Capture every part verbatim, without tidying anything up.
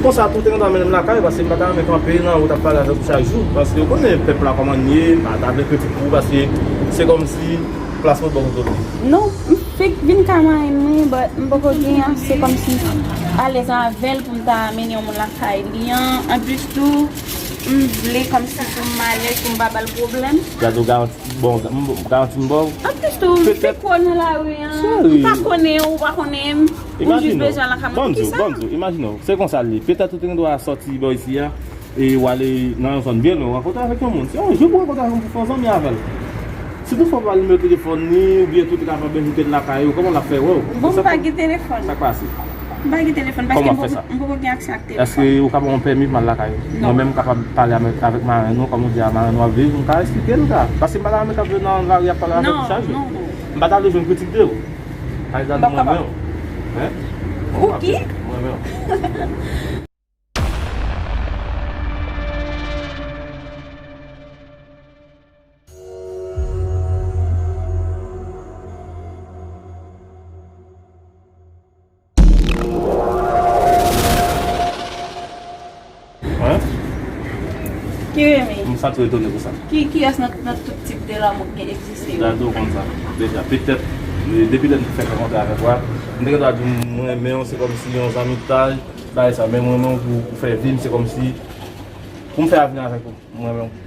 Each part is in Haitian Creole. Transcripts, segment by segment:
Konsa tou te gen dwa mennen m lakay, paske m pa ta renmen kanpe nan wout ap pale avèk ou chak jou, paske ou konnen pèp la kòman l ye, m pa ta vle kritik pou ou, paske se kòmsi plas mwen bò kote w. Non, m fèk vin ka marenn mwen, but m poko gen ase kòmsi alèz avè l pou m ta mennen yon moun lakay li an. Anplis tou, m vle kòmsi pou m alèz, pou m pa ba l pwoblèm. Gade w garanti, bon, m garanti m ba w. Anplis tou, m fèk wè w nan lari an. M pa konnen w, ou pa konnen m. Ou jis bezwen al lakay mwen, poukisa? Imajine w, se konsa l ye. Petèt ou te gen dwa sòti bò isi a, e w ale nan yon zòn byen lwen, w rankontre avèk yon moun. Se yon jou pou w rankontre avèk yon moun, pou w fè yon zanmi avè l. Si toutfwa w pa nimewo telefòn li, oubyen tou te kapab ajoute l lakay ou, kòman l ap fè wè w? Bon, m pa gen telefòn. Sa k pase? M pa gen telefòn, paske m poko gen aksè ak telefòn. Èske ou ka ban mwen pèmi pou m al lakay ou? Non. Mwen menm m kapab pale avèk, avèk marenn ou, kòm ou di a marenn ou ap viv, m ka eksplike l ka. Paske m pa ta renmen k ap viv nan lari ap pale avèk ou chak jou. Non, non, non. M pa ta vle jwenn kritik de ou. Ay, gade mwen menm. Hein? Ou ki? Mwen menm. Hein? Ki renmen? M santi w etone pou sa. Ki, kiyès nan, nan tout tip de lanmou ki egziste yo? Gade w konn sa. Deja, petèt, e, depi lè m te fèk rankontre avèk ou a, m te gen dwa di w m renmen w, se kòmsi yon zanmitay, bagay sa, men m renmen w pou, pou fè vi m, se kòmsi pou m fè avni avèk ou. Mwen menm.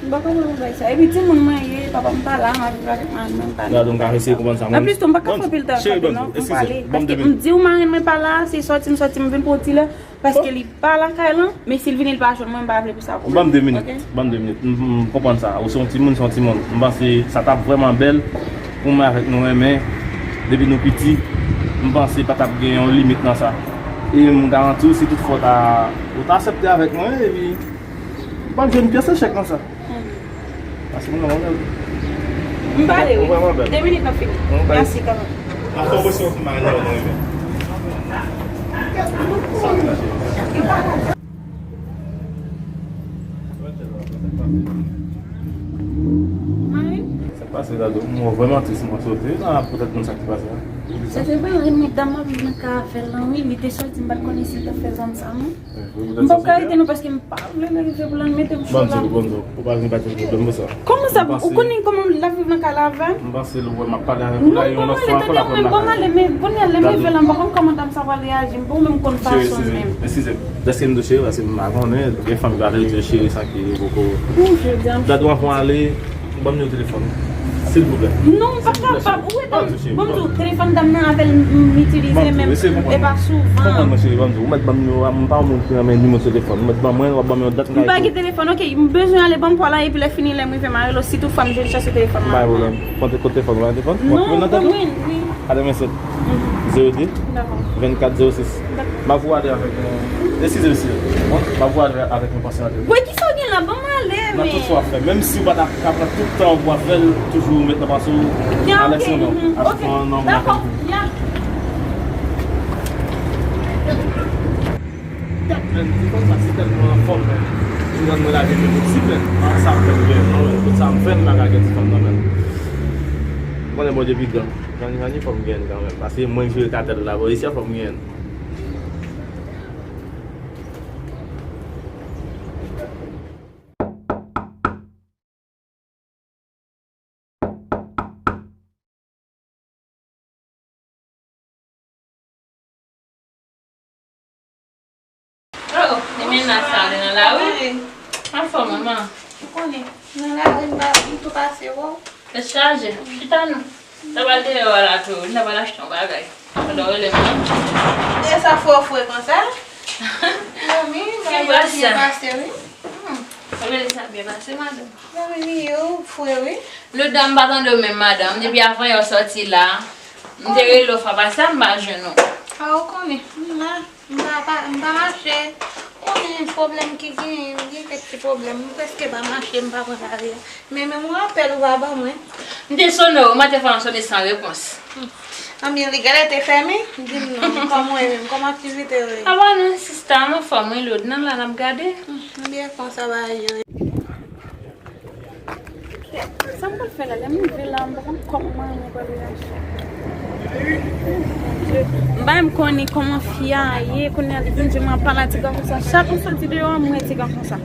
M pa konprann bagay sa. Epi timoun mwen ye, papa m pa la, m ap viv avèk manman m pa la. Gade, m ka eseye konprann sa. Anplis tou, m pa ka fè anpil tan kanpe non, pou m pale. Paske m di w marenn mwen pa la, se sòti m sòti m vin pou yon ti lè. Paske li pa lakay lan, men si l vini, li pa jwenn mwen, m pa vle pou sa pwoblèm. Ban m de minit, ban m de minit. M, m, m konprann sa. Ou se yon timoun, se yon timoun. M panse sa t ap vrèman bèl pou mwen avèk nou renmen depi nou piti. M panse pa t ap gen yon limit nan sa. E m garanti w, si toutfwa w ta, ou ta aksepte avèk mwen, epi Ou p ap jwenn pyès echèk nan sa. Paske moun nan mwen menm. M pale wi. Ou vrèman bèl. De minit n ap fini. Mèsi kanmenm. N ap fè yon pwomosyon pou marenn nan mwen menm. Marenn? Sa k pase la, mwen vrèman tris, mwen sote la poutèt moun sa ki pase a. Sa se vre, wi, medam m ap viv nan kay avè l lan, wi, li te sòti, m pa t konnen si l t ap fè zam sa non. M p ap ka rete non, paske m pa vle l rive pou l al mete m cho la. Ban m di w, ban m di w, ou pa vin pa t gen pwoblèm pou sa. Kòman sa, ou konnen kòman l ap viv nan kay la avè m? M panse l wè m ap pale avèk ou la, e yon lòt fwa ankò l ap pran m lakay. Ban m ale, men kounye a lè m rive la, m pa konn kòman dam sa pral reyaji, m pa menm konn fason l menm. Eskize m, eskize m. Dèske m tou cheri, paske m pa konnen, gen fanm ki pral rele cheri sa ki poko. Gade yon fwa ale. Ban m nimewo telefòn ou, silvouplè. Non, m pa kapab. Ou wè dam, ban m di w, telefòn dam nan avè l m itilize menm, e pa souvan. Konprann mwen cheri, ban m di w, ou mèt ban m nimewo a, m pa yon moun ki renmen nimewo telefòn. Ou mèt ban mwen, w ap ban m yon dat m ka ekri w. M pa gen telefòn, ok, m bezwen ale, ban m pwa la, epi lè fini, lè m rive, m a rele w, si toutfwa m jwenn chèche telefòn m. M pa gen pwoblèm. Pran telefòn, ou pa gen telefòn? Non, pran mwen, wi. Katrevennsèt, zewo de, vennkat, zewo sis. M ap voye ale avèk yon, eskize, eskize. M ap voye ale avèk yon pansyon. Wè, kisa w gen la? Ban m ale, men. Nan tout sa w ap fè, menm si w pa ta ka pran tout tan w pou w ap fè l, toujou met nan panse w, Alex renmen w. Alex renmen w. Dakò. Gad, men, ti fanm sa, se tèlman anfòm, men. Li rann mwen lage men tout sou men. Sa m fè m gen, non, men. Tout sa m fè, m pa ka gen ti fanm nan men. Ou konnen Bondye pi gran. Jani, Jani, fò m gen kanmenm. Paske mwen ki jere katèl la, bò, isi a fò m gen. Oh, e mennaj sa ale nan lari. Anfòm, manman. Ou konnen, nan lari, m pa, m tou pase, wo. Tèt chaje. Chita non. N ap al deyò a la tou. N ap al achte yon bagay. Pandan w rele m nan. E sa fre w fre konsa? Manmi, bagay yo byen pase, wi. Hmm. Ou rele sa byen pase, madanm? Manmi, wi, yo fre, wi. Louda, m pa tande w menm, madanm. Depi avan yè w sòti la. M te rele w fwa pase a, m pa jwenn ou. A, ou konnen, m la. M pa, pa, m pa mache. Ou konnen pwoblèm ki genyen, m gen kèk ti pwoblèm. M prèske pa mache, m pa pran lari a. Men, men m rapèl ou pa ban mwen. M te sone w, m te fè yon sone san repons. Hmm. Anbyen, li genlè te fèmen? Di m non, kòman w ye menm? Kòman aktivite yo ye? A pa non, sista, m anfòm, wi, Loud nan la, n ap gade. Hmm, m byen konsa bagay yo ye. Sa m pral fè la, lè m rive la, m pa konn kòman mwen pral reyaji. M pa menm konnen kòman fi a ye, kounye a li vin di mwen ap pale a ti gason sa. Chak m soti deyò a, m wè ti gason sa.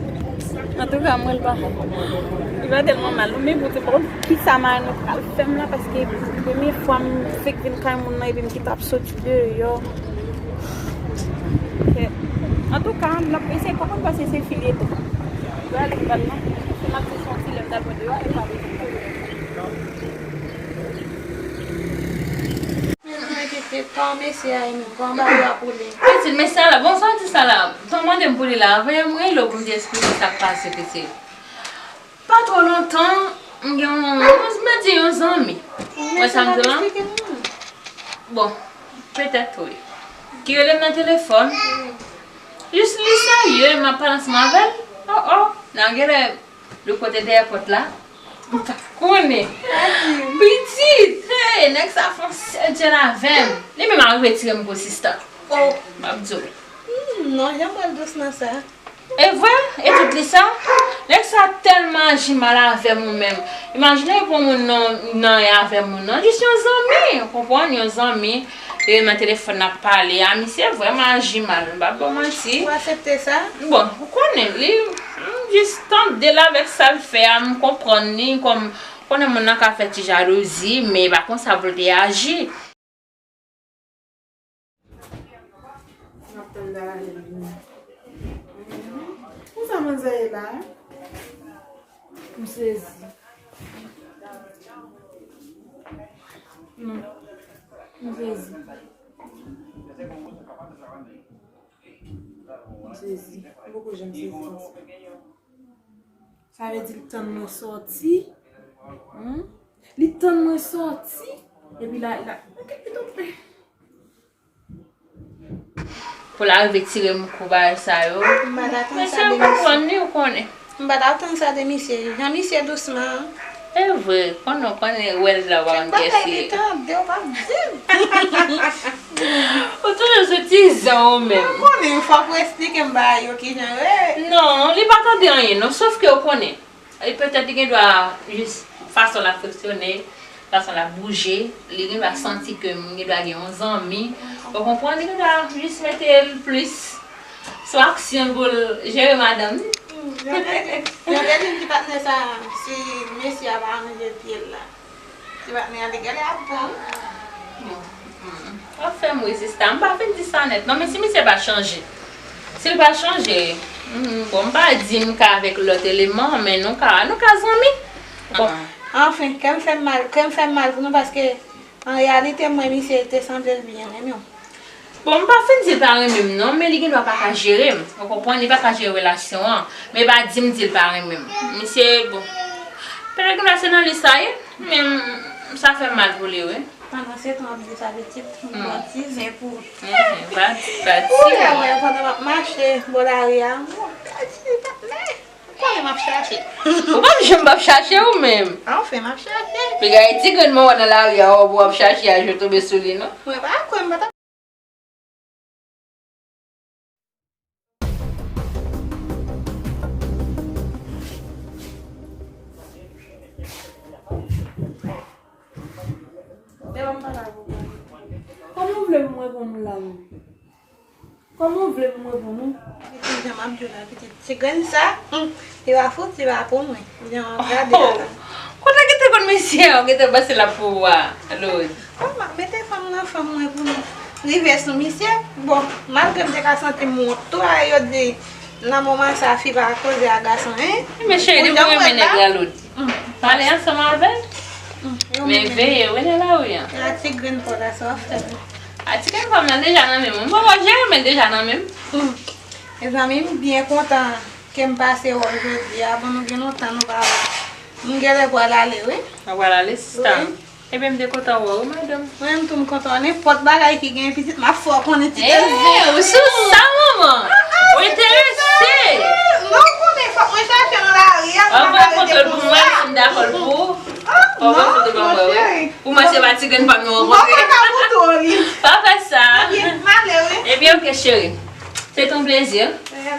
Antouka, mwen, li pa, li pa tèlman mal non, men Bondye, m pa konn kisa Marino pral fè m la, paske premye fwa m fèk vin kay moun nan, epi m kite ap soti deyò. Kèt. Antouka, n ap eseye konprann paske se fi l ye tou. Yo ale bal nan. Se m ap di son ti lè m t al mwen deyò, e pa bezwen. Mwen te fè kòman mesye a ye menm, kòman bagay yo ap woule. Pitit, mesye a la, bon, sa w di sa la? Tan mande m pou li la, voye m rele w pou m te esplike sa k pase, pitit. Pa twò lontan, m gen yon, yon, m di yon zanmi. Wè sa m di la? Bon, petèt wi. Ki rele m nan telefòn. Jis li serye, m ap pale ansanm avè l. Oh, oh. Nan genlè, li kote dèyè pòt la. M pa konnen. Pitit, hey, nèg sa fè yon sèl djèl avè m. Li menm al retire m kou sista. Oh. M ap di w. Hmm, non, jan m pral dous nan sa. E vre, e tout li sa, nèg sa tèlman aji mal avè m ou menm. Imajine pou moun nan, nan avè moun nan, jis yon zanmi, ou konprann, yon zanmi, e nan telefòn n ap pale a, misye vrèman aji mal, m p ap ba w manti. Ou aksepte sa? Bon, ou konnen, li, m jis tande l avèk sa l fè a, m konprann li, kòm, ou konnen moun nan ka fè ti jalouzi, men e pa konsa pou l te aji. M ap tann Dayane vini. Konsa manzè ye la? M sezi. Non. M sezi. M sezi. M poko janm sezi konsa. Sa vle di li tann mwen sòti. Hmm? Li tann mwen sòti. Epi la, la, ok, li tonbe. Pou l arive tire m kou bagay sa yo. M pa t atann sa de misye. Mesye, ou konprann li, ou konnen. M pa t atann sa de misye. Jan misye dousman. E vre, konnen, konnen, wè l la, w pa konn kiyès li ye. Li tande, w p ap di m. Ou toujou sou ti zen ou menm. Ou konnen, fòk ou esplike m bagay yo kijan yo ye. Non, li pa tande anyen, non, sòf ke ou konnen. E petèt li gen dwa jis fason l ap fonksyone, fason l ap bouje, li gen dwa santi ke m gen dwa gen yon zanmi. Ou konprann? Li gen dwa jis mete l plis sou aksyon pou l jere madanm li. Hmm, jan w te di, jan w te di m ti patnè sa, si mesye a pa ranje pye l la. Ti patnè a te genlè ap bon. Bon, hmm. W ap fè m ri sista. M pa fin di sa nèt non, men si misye pa chanje. Si l pa chanje, hmm, bon, m pa di m ka avèk lòt eleman, men nou ka, nou ka zanmi. Bon. Ah. Anfen, kè m fè m mal, kè m fè m mal pou nou, paske an reyalite, mwen, misye te sanble l byen renmen w. Bon, m pa fin di l pa renmen m non, men li gen dwa pa ka jere m. Ou konprann, li pa ka jere relasyon an. Men pa di m di l pa renmen m. Misye, bon. Petèt gen dwa se nan lis sa ye, men m, sa fè m mal pou li, wi. Pandan se tan w ap di sa, pitit, m gon ti zen pou ou. Mhm, pa, pa di. Ou wè, wè, pandan m ap mache bò lari a, m gon ti patnè. Ou konnen m ap chache. Ou pa janm p ap chache ou menm. Anfen, m ap chache. Piga e ti grenn mwen wè nan lari a, w ap chache a, je tonbe sou li, non? Mwen pa kwè, m pa t ap Devan m pale avè w, kòman w vle pou m reponn ou la menm? Kòman w vle pou m reponn ou? Pitit, jan m ap di w la, pitit, ti grenn sa, hmm, li pa fout, li pa pou mwen. Jan w ap gade a la. Kote w gentan konn mesye a, w gentan panse l ap pou ou a, Lord? Bon, m ap mete fanm nan fanm mwen pou m rive sou misye. Bon, malgre m te ka santi m wont tou, a yo di nan moman sa fi pa koze a gason, en. Men cheri, depi w renmen nèg la, Lord, pale ansanm avè l. Men veye, wi, nan lari a. A ti grenn pa w la, sa w ap fè. A ti grenn pa m nan deja nan men m. M poko jere, men deja nan men m. Mezanmi, m byen kontan ke m pase wè w jodi a. Bon, nou gen lontan nou pa wè. M genlè pral ale, wi. Ou pral ale, sista? Wi. Ebyen, m te kontan wè w, wi, madanm. Mwen menm tou, m kontan wè w. Nenpòt bagay ki gen pitit, m ap fè w konnen ti tèt. Ou sou sa, manman. Ou enterese. Non, ou konnen, fòk mwen chache nan lari a, m pa ka rete konsa. Ou voye foto l pou mwen, si m dakò l pou ou. Ou voye foto ban mwen, wi. Pou mwen, se pa ti grenn pa m nou rankontre. Mwen pa ka foto li. Pa fè sa. Ok, m ale, wi. Ebyen, ok, cheri. Se ton plezi. Ebyen.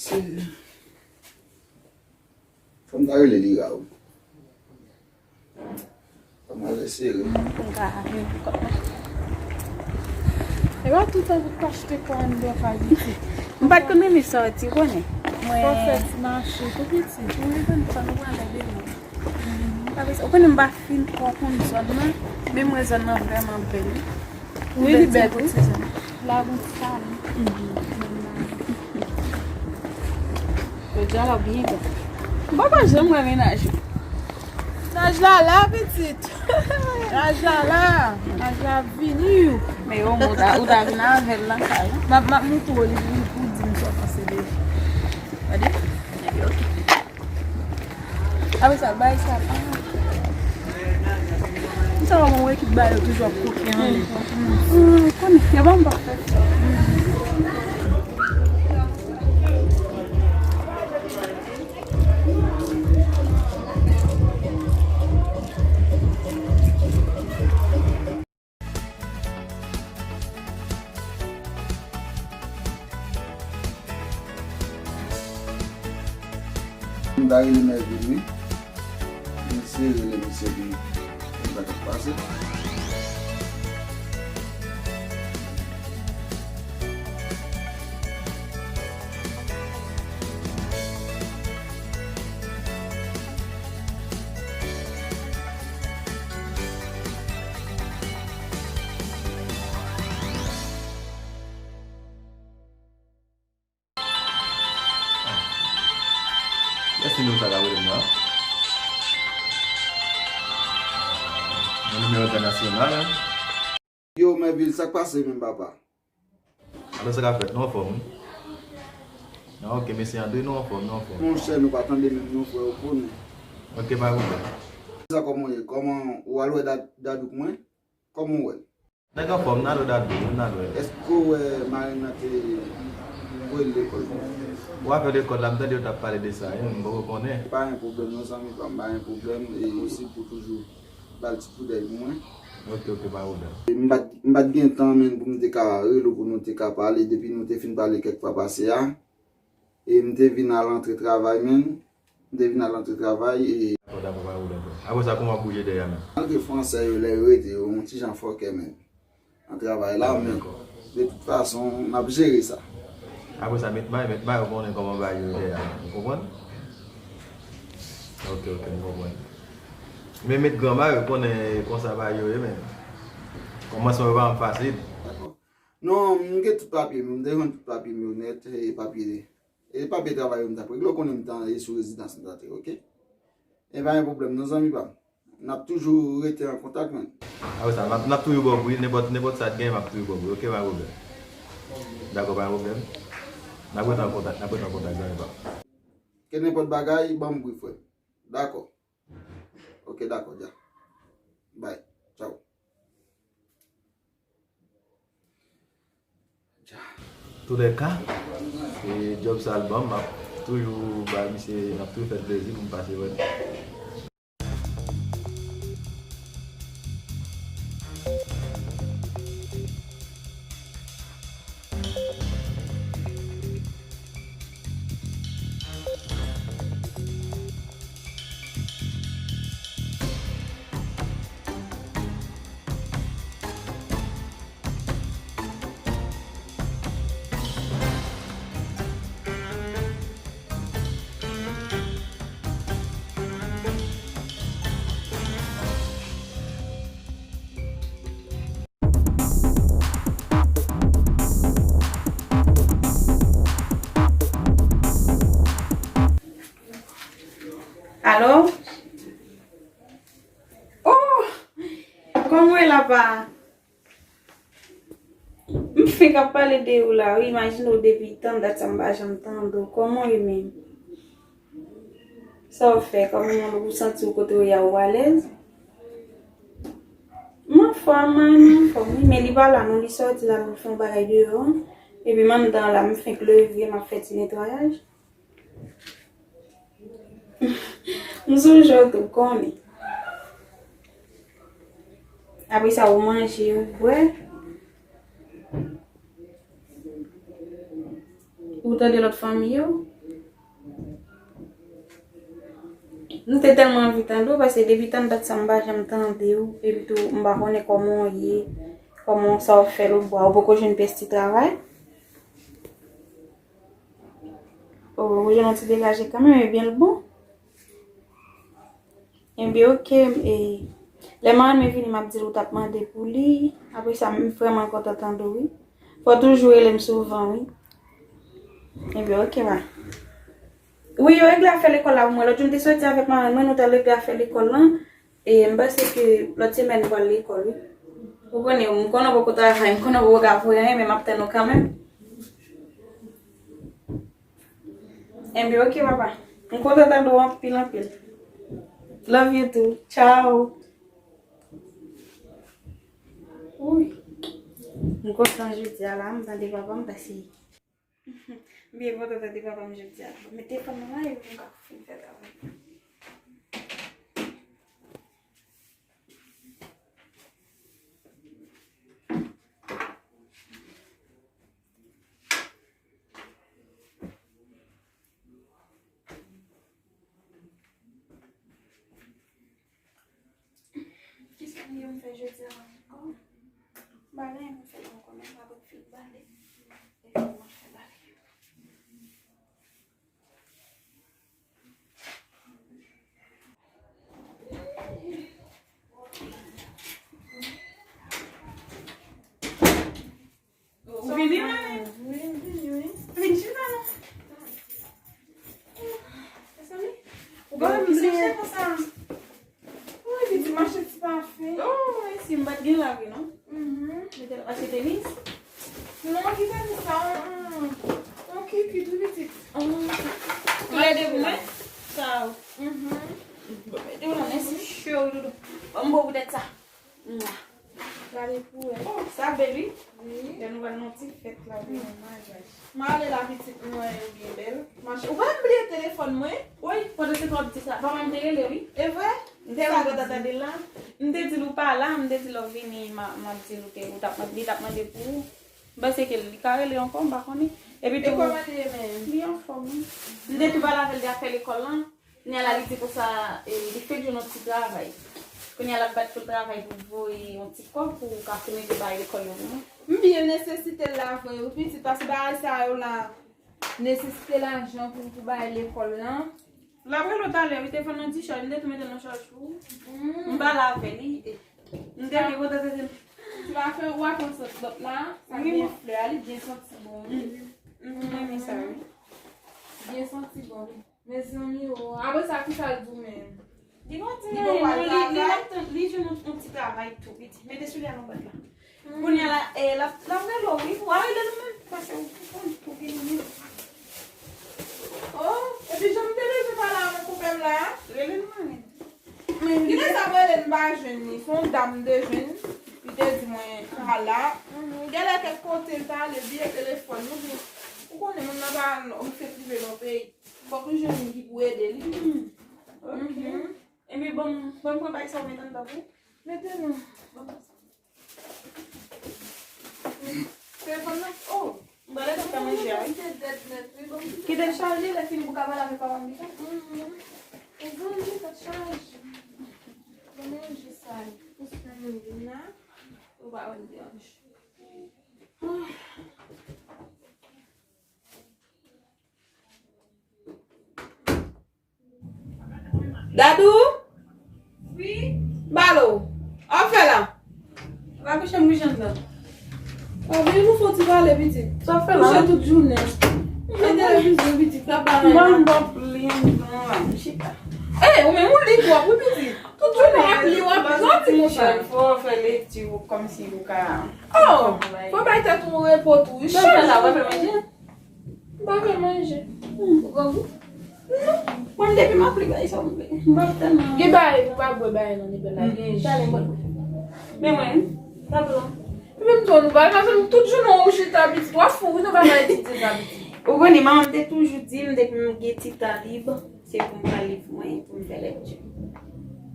Se, fò m ta rele Lira, wi. Fò m al eseye rele. M ka rele kòb la. E pa tout tan pou t achte kò anndan kay piti. M pa t konn menm sòti, konnen. Mwen fò fè ti mache tou piti. Mwen konn sa nou prale deyò. Apre sa, ou konnen m pa fin twò konn zòn nan, men mwen zòn nan vrèman bèl, wi. Wi, li bèl, wi. Lagon Sali. Jodi a la byen bèl. M pa konn janm wè mennaj ou. Mennaj la la, pitit. Mennaj la la. Mennaj la ap vini, wi. Men yo, ou ta, ou ta vin avè l nan kay la. M ap, m ap montre w li, li pou di m sa w panse de li. Gade. Epi, oke. Apre sa, bay sa. Ah. Sa w wè ekip ba yo toujou ap koke anlè. Hmm, konnen, yo pa m pa fè sa. M ta rele Melvin, wi. M eseye rele misye, epi m pa ka pase. Kiyès nimewo sa k ap rele m nan? Yon nimewo entènasyonal, hein? Yo, Mèvil, sa k pase menm, papa? Alò, sa k ap fèt? Nou anfòm, wi. Ah, ok, mesye André, nou anfòm, nou anfòm. Monchè, nou pa tande menm non, frè, ou konnen. Ok, pa pwoblèm. Sa, kòman w ye? Kòman ou al wè dad-, Dadouk mwen? Kòman w wè l? Nèg anfòm, n al wè Dadou, n al wè. Èske w wè marenn nan te voye l lekòl? Ou afè lekòl la, m tande yo t ap pale de sa, wi, m poko konnen. Pa gen pwoblèm non, zanmi pa m, pa gen pwoblèm, e ou si pou toujou ba l ti koudèy pou mwen. Ok, ok, pa pwoblèm. E m pa t, m pa t gen tan menm pou m te ka rele w pou nou te ka pale, depi nou te fin pale kèk fwa pase a. E m te vin al antre travay, menm. M te vin al antre travay, e. Dakò, dakò, pa pwoblèm, frè. Apre sa, kòman w ap bouje dèyè a menm? Malgre fransè yo, lè yo rete, yo yon ti jan fòkè menm. Nan travay la, men. Dakò. De tout fason, n ap jere sa. Apre sa, met may, met may, ou konnen kòman bagay yo ye dèyè a menm. Ou konprann? Ok, ok, m konprann. Men met gran may, ou konnen konsa bagay yo ye menm. Kòmansman yo pa janm fasil. Dakò. Non, m gen tout papye m yo, m te jwenn tout papye m yo nèt, e papye, e papye travay yo m t ap regle, ou konnen m t an, e sou rezidans m t ap, ok? E pa gen pwoblèm non, zanmi pa m. N ap toujou rete an kontak, menm. Apre sa, n ap, n ap toujou ba w bri, nenpòt, nenpòt sa t gen, m ap toujou ba w bri, ok, pa gen pwoblèm. Dakò, pa gen pwoblèm. N ap rete an kontak, n ap rete an kontak, zanmi pa m. Ke nenpòt bagay, ban m bri, frè m. Dakò. Ok, dakò, dja. Bye. Tchao. Dja. Toulèka, e djòb sa l ban m, m ap toujou bay misye, n ap toujou fè l plezi pou m pase wè l. Alo? Oh! Kòman w ye la, pa? M fenk ap pale de ou la, wi. Imajine w depi tan dat sa m pa janm tande w. Kòman w ye menm? Sa w fè? Kòman w santi w kote w ye a, ou alèz? M anfòm, m anfòm, wi, men li pa la non, li sòti la, li fè yon bagay deyò. Epi m anndan la, m fenk leve, m ap fè ti netwayaj. M sonje w tou, konnen. Apre sa, ou manje, ou bwè. Ou tande lòt fanmi yo? Nou te tèlman anvi tande w, paske depi tann dat sa, m pa janm tande w. Epi tou, m pa konnen kòman w ye, kòman sa w ap fè lòt bò a, ou poko jwenn pyès ti travay? Oh, ou jwenn yon ti degaje kanmenm, ebyen l bon. Ebyen, oke, e, lè madanm mwen vini, m ap di l ou t ap mande pou li. Apre sa, m vrèman kontan tande w, wi. Fò w toujou rele m souvan, wi. Ebyen, oke, ma. Wi, yo regle afè lekòl la pou mwen. Lòt jou, m te soti avèk madanm mwen, nou t al regle afè lekòl lan. E m panse ke lòt semèn, nou pral lekòl, wi. Ou konnen, m konnen w poko travay, m konnen w poko ka voye anyen, men m ap tann ou kanmenm. Enben, oke, papa. M kontan tande w anpil, anpil. Love you too. Ciao. Wi. M kontan jodi a la, m tande papa m pase. M byen kontan tande papa m jodi a. Mete fòn nan la, epi m ka fin fè travay. Kisa m gen m fè jodi a ankò? M pa gen anyen pou m fè ankò, men m pa konn fin bale. E fò mwen fè bale. Ou vini, mwen? Wi, m vini, wi. Vin chita non. Mezanmi, Bon, ki se chè konsa? Wi, pitit, m achte ti pafen. Oh, mèsi, m pa t gen la vre, non. Mhm. Mete l achte tenis? Non, ki tenis sa? On, on, on kikit, wi, pitit. Oh, lè de mwen, sa. Mhm. Bon, mete w la, mèsi, cheri doudou. Bon, m bon poutèt sa. Mwa. Gade pou wè. Oh, sa bèl, wi. Wi. Lè nou pral nan ti fèt la, pou yon maryaj. M ale la, pitit, mwen, yo byen bèl. Mache. Ou pa bliye telefòn mwen? Wi, pandan se tan w ap di sa, papa m te rele, wi. E vre? M te wè w tande l la. M te di l ou pa la, m te di l w ap vini, m a, m ap di l ou te, ou t ap, li t ap mande pou ou. M panse ke li ka rele ankò, m pa konnen. Epi tou, e kòman li ye menm? Li anfòm, wi. M te tou pale avè l de afè lekòl lan. Kounye a la, li di konsa, e, li fèk jwenn yon ti travay. Kounye a, l ap bat pou l travay pou voye yon ti kòb pou ka fini de bay lekòl yo pou mwen. M byen nesesite l la vre, wi, pitit, paske bagay sa yo la, nesesite lajan pou, pou bay lekòl lan. L ap rele w talè, wi, telefòn nan dichaj, m te tou mete l nan chaj pou ou. Mm. M pale avè li, e, m te gen kontan tete l. Ti pa fè ou a pran sòt lòt la, sa gen flè a, li byen santi bon, wi. Mm. M renmen sa, wi. Byen santi bon, wi. Mezanmi o, apre sa, kisa l di w menm? Li pa di anyen, non, li, li, li ap tann, li jwenn yon, yon ti travay tou, pitit. Mete soulye a nan bòt la. Mm. Kounye a la, e, l ap, l ap rele w, wi. W a rele l ou menm, paske ou, ou, ou vini menm. Oh, epi jan m te bezwen pale avèk konpè m la. Rele l mwen menm. Men, kilè sa m rele l, m pa jwenn li. Se yon dam m te jwenn, li te di mwen, pa la. Mhm, genlè kèk kote l t ale, bliye telefòn li, oubyen, ou konnen, moun nan pa, ou se prive nan peyi. Fòk li jwenn moun ki pou ede li. Hmm. Ok. Mhm. Epi bon, bon, pran bagay sa ou mete anndan pou. Mete non. Bon, sa. Telefòn nan, oh. M prale pou fè manje a, wi. Kite l chaje, lè fini pou ka pale avèk papa m pita. Mhm. E zanmi, tèt chaje. Bon, manje sa, pou sou moun vin la. Ou pa wè l deranje. Ah. Dadou? Wi? Balo. Ou ap fè la? Ou pa kouche m kouche anndan. Pa vini nou fè yon ti pale, pitit. Sa w ap fè la? Kouche tout jounen. M fè televizyon, pitit, la pa anyen. Mwen m p ap li anndan la, m chita. Eh, ou menm ou li twòp, wi, pitit. Tout jounen w ap li, w ap li, w ap li konsa. Fò w fè lekti ou kòmsi ou ka. Oh, fò w bay tèt ou repo tou, wi. Sa w ap fè la, w ap fè manje? M pa fè manje. Hmm. Ou grangou? Non. Mwen, depi m ap li bay sa m vle. M pa tèlman. Gen bagay, ou pa bwè bagay nan nivo la. Gen jus. Talè mwen. Men mwen, tablo. Epi m di w, nou pa janm tout jounen ou chita pitit. W ap fou, wi, nou pa ka etidye sa pitit. Ou konnen, manman m te toujou di m, depi m gen ti tan lib, se pou m pran liv mwen, pou m fè lekti.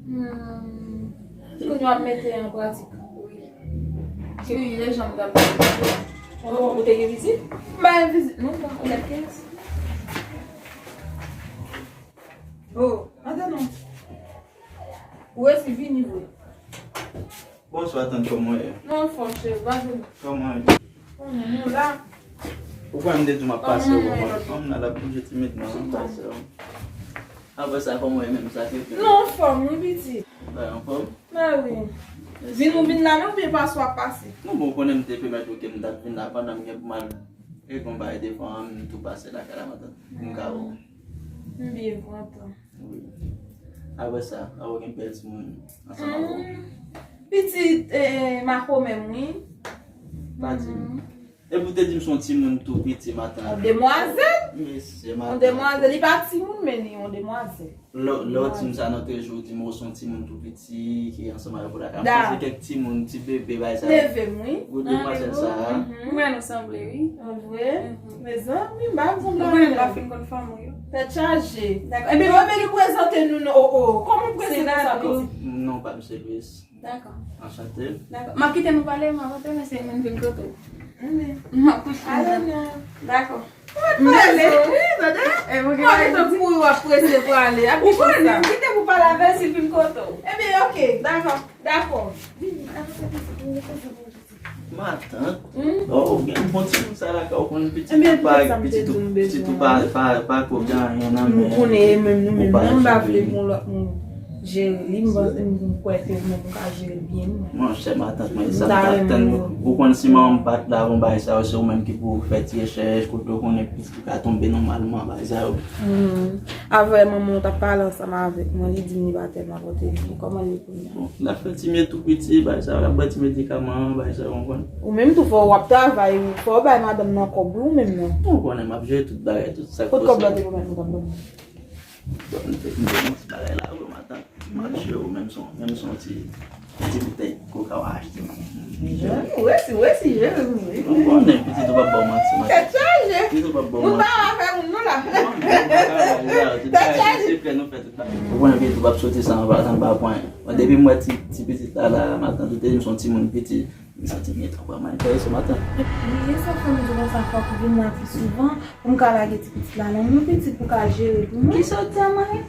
Hmm. Kounye a w ap mete an pratik. Wi. Wi, lè jan m t ap di. Oh, ou te gen vizit? M pa gen vizit, non, pa. Ou gen kiyès? Oh, antann non. Ou resi vini vre. Bonswa, tant, kòman w ye? Nou anfòm, cheri, pa vini. Kòman w ye? Kòman nou la? Ou kwè m te di w m ap pase w, kòman w ye? Kòman la, l ap bouje timidman, m ap pase w. Apre sa, kòman w ye menm, sa ki fè? Nou anfòm, wi, pitit. Bay anfòm? Mè wi. Vin ou vin la menm oubyen pase w ap pase? Non, bon, ou konnen m te pwomèt ou ke m t ap vin la pandan m gen pou m al regle yon bagay devan m tou pase lakay la, m antan m ka wè w. M byen kontan. Wi. Apre sa, a ou gen bèl timoun ansanm avè w. Hmm. Pitit, eh, makomè m, wi. Pa di m. Hmm. Epi w te di m se yon timoun tou piti, matant. Yon demwazèl? Mesye, matant. Yon demwazèl. Li pa timoun, men li yon demwazèl. Lè, lè w di m sa nan treze jou, w di m, o, se yon timoun tou piti ki ansanm avè w pou lakay. M panse kèk timoun, ti bebe, bay sa. Neve m, wi. Gwo demwazèl sa a. Mhm. Mwen, nou sanble, wi. An vre? Mhm. Mezanmi, m pa sanble avè w. Ou konnen m pa fin konn fanmi w yo. Tèt chaje. Dakò. Ebyen, mwen vle prezante nou, non. O, o, kòman w prezante sa, pitit? Non, pa misye Louis. Dakò. Anchante. Dakò. M ap kite nou pale, m ap antre, men se vin vin kote w. M ap kouche. Dakò. Mèsi, wi, tande. Mwen gentan kouri w ap prese prale. Ou konnen, m kite pou pale avè l si l vin kote w. Ebyen, oke. Dakò. Dakò. Vini, avanse, avanse, avanse. Matant. Hmm? Oh, gen bon timoun sa lakay ou konn pitit ou pa, pitit ou pa, pa, pa ko gen anyen nan men. Nou konnen menm nou menm, non, m pa vle pou lòt moun. Jere li, m panse m kwè ke ou menm ou ka jere l byen wi. Monchè, matant mwen, sa m t ap tann. Ou konn si manman m pa t la avè yon bagay sa yo, se ou menm ki pou fè ti rechèch, kote w konnen pitit ou ka tonbe nòmalman, bagay sa yo. Avè manman w t ap pale ansanm avèk mwen, li di m li pa tèlman pwoteje. Kòman l ye kounye a? Bon, l ap fè ti mye tou piti, bagay sa yo, l ap bwè ti medikaman, bagay sa yo, ou konprann. Ou menm tou fò w ap travay, fò w bay madanm nan kòb wi, ou menm nan. Ou konnen m ap jere tout bagay, tout sa k posib. Kot kòb la te pwomèt madanm nan? Bon, m te gen yon ti bagay la vre, matant. M ap jere w menm si w, menm si w ti, ti boutèy koka w achte. Ou resi, ou resi jere m wi. Ou konnen pitit ou p ap ba w manti, matant. Tèt chaje. Pitit ou p ap ba w manti. Moun pa w afè moun non la. Tèt chaje. Sekrè nou fè tout bagay. Ou konnen pitit ou p ap soti san anba, san anba pwen. Bon, depi m wè ti, ti pitit la la, matant, ou te di m se yon timoun piti. M santi m gen tan pou al manifeste maten. Epi, e sa fè m di konsa fòk ou vin la pi souvan pou m ka lage ti pitit la nan men pitit pou ka jere pou mwen. Kisa w di a mwen?